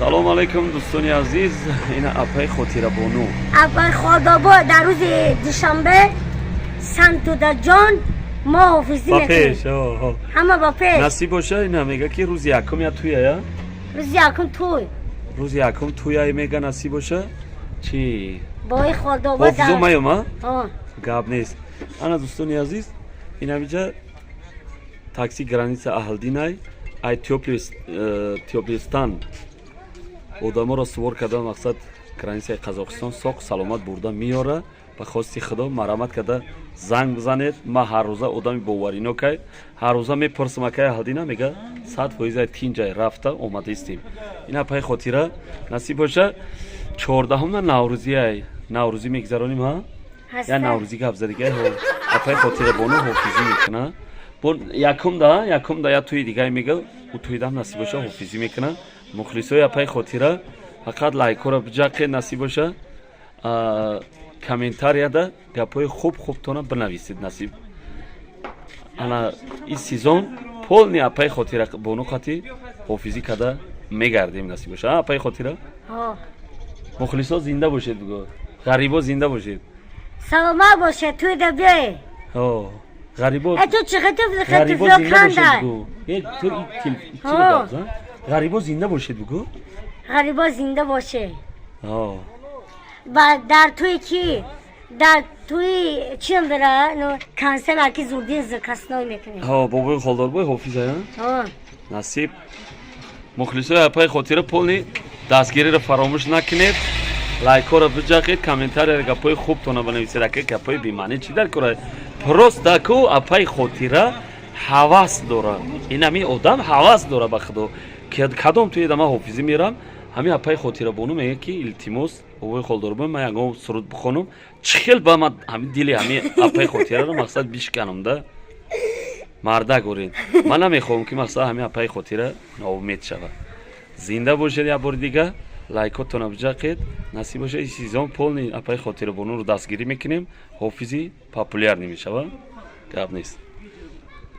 Салом алейкум, дӯстони азиз. Ина апаи Хотирабону. Апай Холдобо, дар рӯзи душанбе Сантудаҷон мо ҳофизӣ Ба мекунем. пеш. Ҳама ба пеш. Насиб боша. Ина мега, ки рӯзи якум я туя. Рӯзи якум туй. Рӯзи якум туя, мега, насиб боша. Чи? Бои Холдобо. Ҳофизо маём, а? Ҳо. Гап нест. Ана, дӯстони азиз, инамиҷа такси граница Аҳлдинай, ай Тёплый Стан одаморо сувор карда, мақсад, границаи Қазоқистон соқ саломат бурда меёра. Ба хости Худо, марамат карда занг бизанед. Ма ҳаррӯза одами боваринокай, ҳаррӯза мепурсам: «Акай Аҳлдина?» Мега, 100% тинҷай рафта омадаистем. Ина пай хотира, насиб боша, 14-ҳумна наврӯзиай, наврӯзӣ мегузаронем, ҳа, я наврӯзӣ гап задига. Апай Хотирабону ҳофизӣ мекуна. Бо якумда я туи дигае мега, ӯ туидам, насиб боша, ҳофизӣ мекуна. Мухлисои апай Хотира, фақат лайкҳоро биҷақе, насиб боша, комментарияда гапҳои хуб хубтона бинависед. Насиб, ана ин сезон полный апай Хотира бону қати ҳофизӣ карда мегардем, насиб боша. Апай Хотира, мухлисо зинда бошед, бигӯ, ғарибо зинда бошед. Саломат бошед, туйда биёед. Ғарибо. Э, ту чӣ? Ғарибо зинда бошед, бигӯ. Э, ту чӣ гап зан? Ғарибо зинда бошед, бигӯ. Ғарибо зинда бошед. Ба дар туи ки, дар туи чиам дара, ну, консерт аки зурдин зиркасной мекунем. Ҳо, бобои Холдорбой ҳофиза. Насиб, мухлисои апаи Хотира, полный дастгириро фаромӯш накунед, лайкҳоро биҷақед, комментарияро гапҳои хубтона банависед. Ака, гапҳои бемаънӣ чӣ дар кора? Просто ку апаи Хотира ҳавас дора, ин ҳамин одам ҳавас дора. Ба Худо, кадом туи дама ҳофизӣ мерам, ҳамин апаи Хотирабону мегӯяд, ки: «Илтимос, бобои Холдорбой, ман ягон суруд бихонам». Чӣ хел ба ман ҳамин дили ҳамин апаи Хотираро, мақсад, бишканам да? Мардак оред, ман намехоҳам, ки, мақсад, ҳамин апаи Хотира ноумед шавад. Зинда бошед. Як бори дига лайкотона биҷақед. Насиб боша, сезон полный апаи Хотирабонуро дастгирӣ мекунем, ҳофизи популярный мешавад, гап нест.